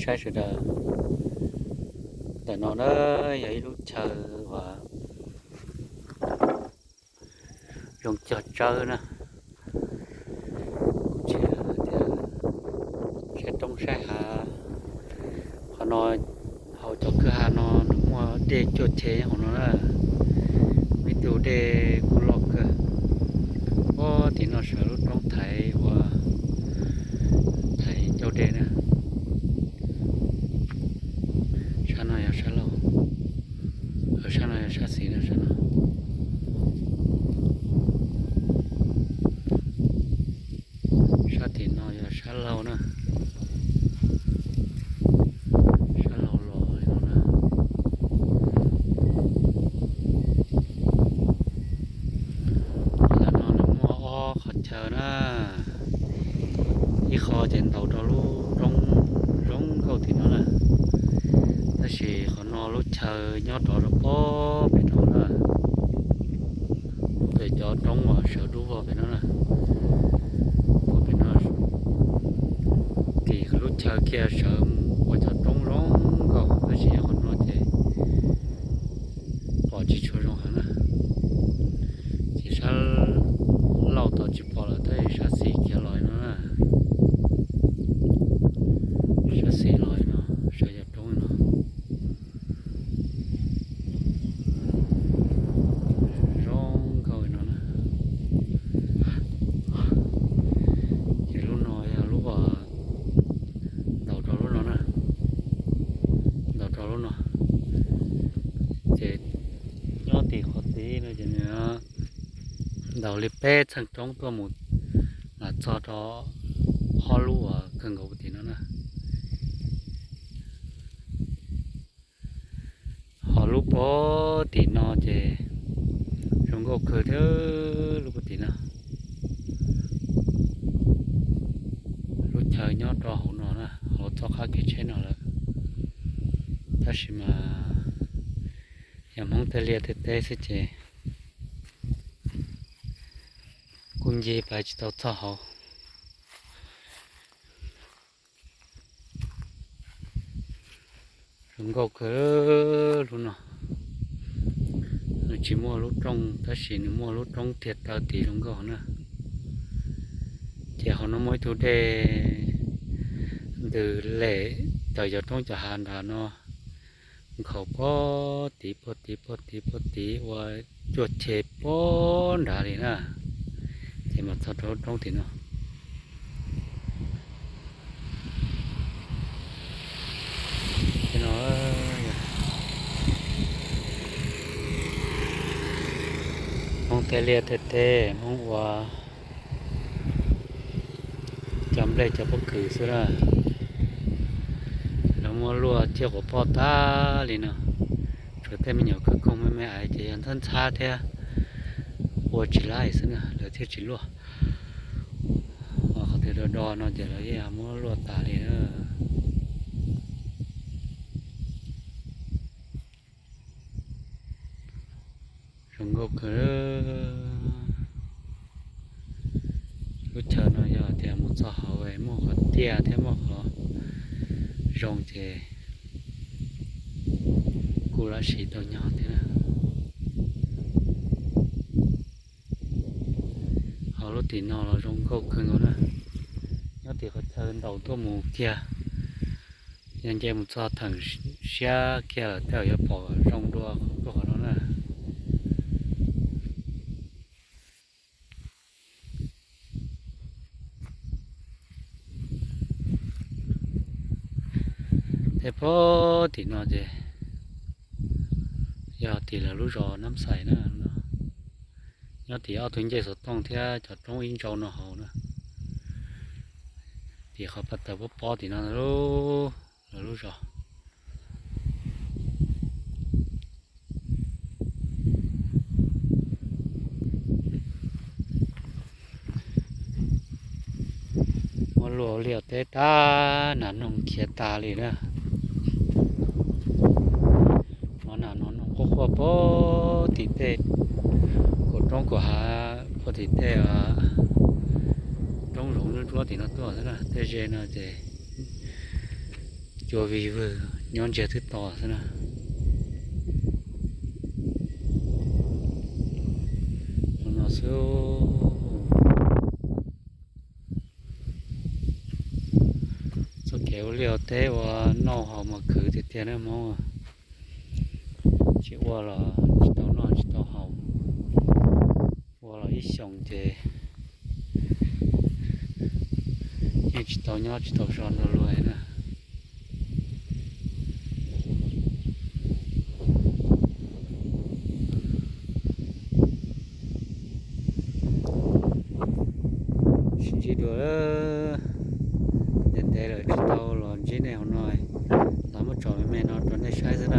saib sawv daws. Ntawm no na yog ib lub chaw uas zoo cog tsawb na. Kuv tsis hais tias saib roob saib hav, qhov no hauv cov kwj ha no nws muaj dej cuaj che hauv no na. Muaj ib tug dej kuj loj kawg. Puag tim no sawv lub roob thaiv ua thaiv ncauj dej na. Sab no yog sab laug, sab no yog sab xis na, sab no. Sab tim no yog sab laug na, sab laug los li no na. Qhov no nws muaj ob qhov chaw na, ib qho ces ntaus rau lub roob zoo nkauj tim no na, tab sis qhov no lub chaw nyob rov rau pob pem no na, pem cov roob uas sawv dub vog pem no na, pem no. Tim lub chaw kiag sawv mus ua cov roob zoo nkauj tab sis qhov no ces pom tsis tshua zoo heev na. Ces sab laug tod tsis pom lawm tab sis sab xis kiag los no na, sab xis los no, sawv cov roob no zoo nkauj no na. Ces lub no yog lub uas ntaus rau lub no na, ntaus rau lub no. Ces nyob tim qhov tid no ces nws ntaus li peb txheej roob tuaj mus los txog rau ob lub uas kawg nkaus tim no na. Ho lub puag tim no ces zoo nkauj kawg thiab, lub puag tim no. Lub chaw nyob rau hauv no na, hauv txoj qab kev tsheb no lawm. Tab sis mas yog Hmoob tej liaj tej teb xwb ces kuj nce pais tsis tau txog hauv. Zoo nkauj kawg lub no. Nws tsis muaj lub rooj tab sis nws muaj lub roob tiag taw tid zoo nkauj na. Ces hauv no muaj ib tug dej ntws lem tawm cov roob cov hav nrad no nkhaus puag tid puag tid puag tid puag tid ua cuaj che puag nrad li na. Ces mam txog rau lub roob tim no. Hmoob tej liaj tej teb, Hmoob ua cov nplej cov pob kws xwb na. Lawv muab luaj ciaj quas poj tag li no, tshuav tej me nyuam khawv koob me me aiv ces yog ntxhab ntxhab thiab ua tsis laib xwb na lawv thiaj tsis luaj. Qhov twg do do no ces lawv yeej muab luaj tas li na. Zoo nkauj kawg. Lub chaw no yog tias mus txog hauv muaj qhov tiaj thiab muaj qhov zoo ces kuj lam siv tau nyog thiab na. Ho lub tim no los zoo nkauj kawg nkaus na. Nyob tim qhov chaw ntaus tuaj mus kiag, yog nce mus txog theem siab kiag lawm tej zaum yuav pom zoo dua qhov tuaj qhov no na. Tej puag tim no ces yog tim lawv lub zos Nab Xais na. Nyob tim ob tug ncej xov tooj thiab cov roob ib ntsau no hauv na. Tim qhov pas taws pob pob tim no lawv lub zos. Muab luaj liaj teb tag, nas noog khiav tas li na. Nov nas nov noog quaj quaj puag tim tej kaum roob kaum hav, puag tim tej roob zoov ntsuab ntsuab tim no tuaj xwb na. Tej ze no ces Cua vij vwg nyob ntsiag twb to xwb na. Ua no xwb. Txoj kev ua liaj ua teb ua noj haus mas khwv tiag tiag na Hmoob. Tsis ua los tsis tau noj tsis tau haus, ua los ib xyoos ces yeej tsis tau nyob tsis tau so nrog luag na. Sib ntsib dua, ntev ntev lawm tsis tau los ntsib nej hauv no, los muab tsom me me no rau nej saib xwb.